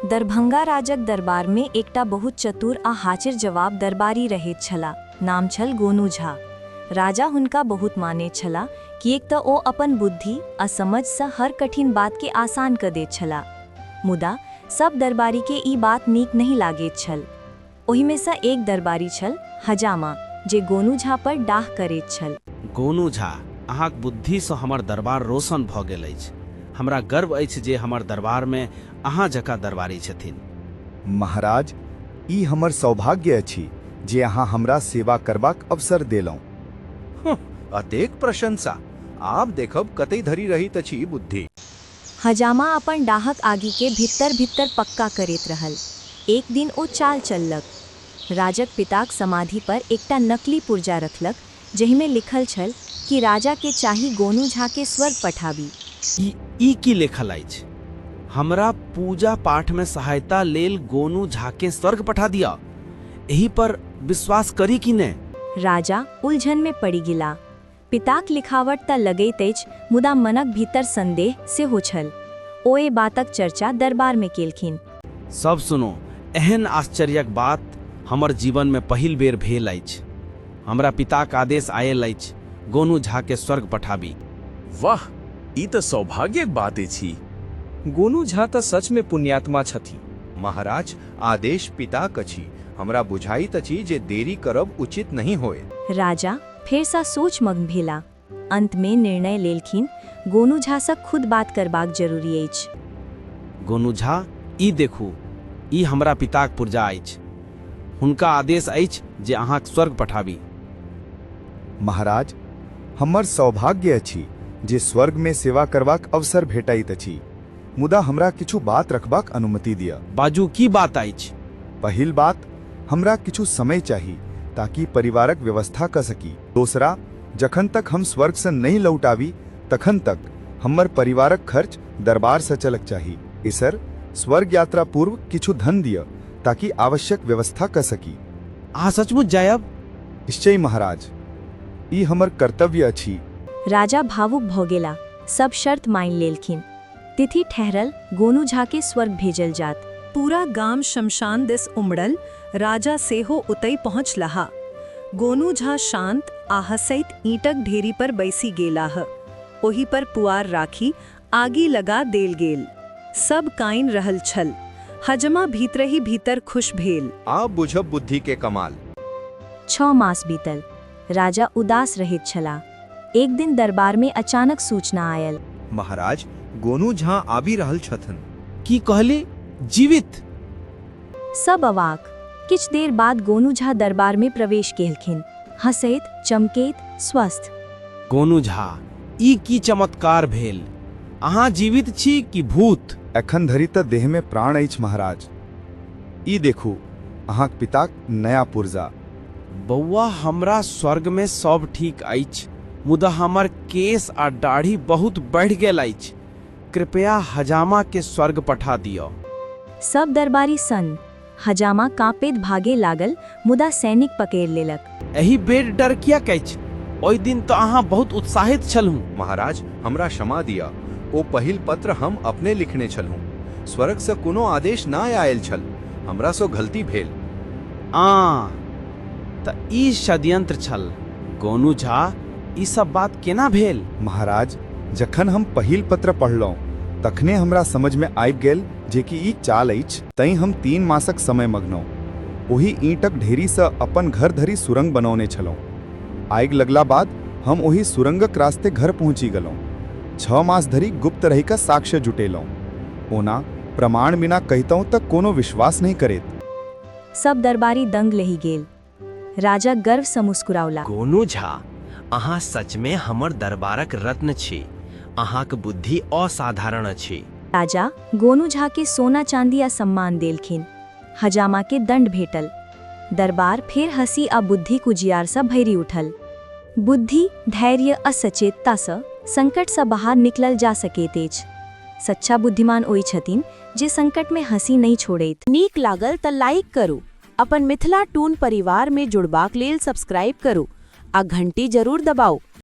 दरभंगा राजक दरबारमे एकटा बहुत चतुर आ हाजिर जवाब दरबारी रहैत छलाह। नाम छल गोनू झा। राजा हुनका बहुत मानैत छलाह, किएक तँ ओ अपन बुद्धि आ समझ सँ हर कठिन बात के आसान क दैत छलाह। मुदा, सब दरबारी के ई बात नीक नहि लागैत छल। ओहिमे सँ एक दरबारी छल हजामा, जे गोनू झा पर डाह करैत छल। गोनू झा, अहाँक बुद्धिसँ हमर दरबार रोशन भऽ गेल अछि। हमरा गर्व अछि जे हमर दरबारमे अहाँ जकाँ दरबारी छथिन। महाराज, ई हमर सौभाग्य अछि जे अहाँ हमरा सेवा करबाक अवसर देलहुँ। अतेक प्रशंसा! आब देखब कतय धरि रहैत अछि ई बुद्धि। हजामा अपन डाहक आगि के भित्तर-भित्तर पक्का करैत रहल। एक दिन ओ चाल चललक। राजक पिताक समाधि पर एकटा नकली पुर्जा रखलक, जहिमे लिखल छल कि राजा के चाही गोनू झा के स्वर्ग पठाबी। ई, ई की लिखल अछि? हमरा पूजा-पाठमे सहायता लेल गोनू झाकेँ स्वर्ग पठा दिअ? एहि पर विश्वास करी कि नै? राजा उलझन में पड़ि गेलाह। पिताक लिखावट त लगैत अछि, मुदा मनक भीतर संदेह सेहो छल। ओ एहि बातक चर्चा दरबार में केलखिन। सब सुनू, एहन आश्चर्यक बात हमर जीवनमे पहिल बेर भेल अछि। हमरा पिताक आदेश आयल अछि, गोनू झाकेँ स्वर्ग पठाबी। वाह! ई तऽ सौभाग्यक बात अछि। गोनू झा तऽ सच में पुण्यात्मा छथि। महाराज, आदेश पिताक अछि। हमरा बुझाइत अछि जे देरी करब उचित नहि होयत। राजा फेर सँ सोचमग्न भेलाह। अंत में निर्णय लेलखिन, गोनू झा सँ खुद बात करबाक जरूरी अछि। गोनू झा, ई देखू, ई हमरा पिताक पुर्जा अछि। हुनका आदेश अछि जे अहाँक स्वर्ग पठाबी। महाराज, हमर सौभाग्य अछि जे स्वर्गमे सेवा करबाक अवसर भेटैत अछि। मुदा हमरा किछु बात रखबाक अनुमति दिअ। बाजू, की बात अछि? पहिल बात, हमरा किछु समय चाही ताकि परिवारक व्यवस्था क सकी। दोसरा, जखन तक हम स्वर्गसँ नहि लौट आबी, तखन तक हमर परिवारक खर्च दरबारसँ चलक चाही। तेसर, स्वर्ग यात्रा पूर्व किछु धन दिअ ताकि आवश्यक व्यवस्था क सकी। अहाँ सचमुच जायब? निश्चय महाराज, ई हमर कर्तव्य अछि। राजा भावुक भऽ गेलाह। सब शर्त मानि लेलखिन। तिथि ठहरल, गोनू झा के स्वर्ग भेजल जात। पूरा गाम श्मशान दिस उमड़ल, राजा सेहो ओतय पहुँचलाह। गोनू झा शान्त आ हँसैत ईंटक ढेरी पर बैसि गेलाह। ओहि पर पुआर राखि आगि लगा देल गेल। सब काइन रहल छल। हजमा भीतरहि भीतर खुश भेल। आब बुझब बुद्धि के कमाल। 6 मास बीतल। राजा उदास रहैत छलाह। एक दिन दरबार में अचानक सूचना आयल। महाराज, गोनू झा आबि रहल छथिन। की कहली? जीवित? सब अवाक। किछु देर बाद गोनू झा दरबार में प्रवेश केलखिन, हँसैत, चमकैत, स्वस्थ। गोनू झा, ई की चमत्कार भेल? अहाँ जीवित छी कि भूत? एखन धरि तऽ देहमे प्राण अछि महाराज। ई देखू, अहाँक पिताक नया पुर्जा। बौआ, हमरा स्वर्गमे सब ठीक अछि, मुदा हमर केश आ दाढ़ी बहुत बढ़ि गेल अछि। कृपया हजामाकेँ स्वर्ग पठा दिअ। सब दरबारी सन्न। हजामा काँपैत भागे लागल, मुदा सैनिक पकड़ि लेलक। एहि बेर डर किएक अछि? ओहि दिन तऽ अहाँ बहुत उत्साहित छलहुँ। महाराज, हमरा क्षमा दिअ। ओ पहिल पत्र हम अपने लिखने छलहुँ। स्वर्गसँ कोनो आदेश नहि आयल छल। हमरासँ गलती भेल। आ, तऽ ई षड्यंत्र छल। गोनू झा, ई सब बात केना भेल? महाराज, जखन हम पहिल पत्र पढ़लहुँ तखने हमरा समझमे आबि गेल जे कि ई चाल अछि। तैं हम 3 मासक समय मगलहुँ। ओहि ईंटक ढेरीसँ अपन घर धरि सुरंग बनौने छलहुँ। आगि लगला बाद हम ओहि सुरंगक रास्ते घर पहुँचि गेलहुँ। 6 मास धरि गुप्त रहि कऽ साक्ष्य जुटेलहुँ। ओना प्रमाण बिना कहितहुँ तऽ कोनो विश्वास नहि करैत। सब दरबारी दंग रहि गेल। राजा गर्व सँ मुस्कुराउला। गोनू झा, अहाँ सचमे हमर दरबारक रत्न छी। अहाँक बुद्धि असाधारण अछि। राजा गोनू झा के सोना चांदी आ सम्मान देलखिन। हजामा के दंड भेटल। दरबार फेर हँसी आ बुद्धिक उजियार सँ भरि उठल। बुद्धि, धैर्य आ सचेतता सँ संकट सँ बाहर निकलल जा सकैत अछि। सच्चा बुद्धिमान ओहि छथिन जे संकट में हँसी नहि छोड़ैत। नीक लागल त लाइक करू, अपन मिथिला टून परिवार में जुड़बाक लेल सब्सक्राइब करू आ घंटी जरूर दबाउ।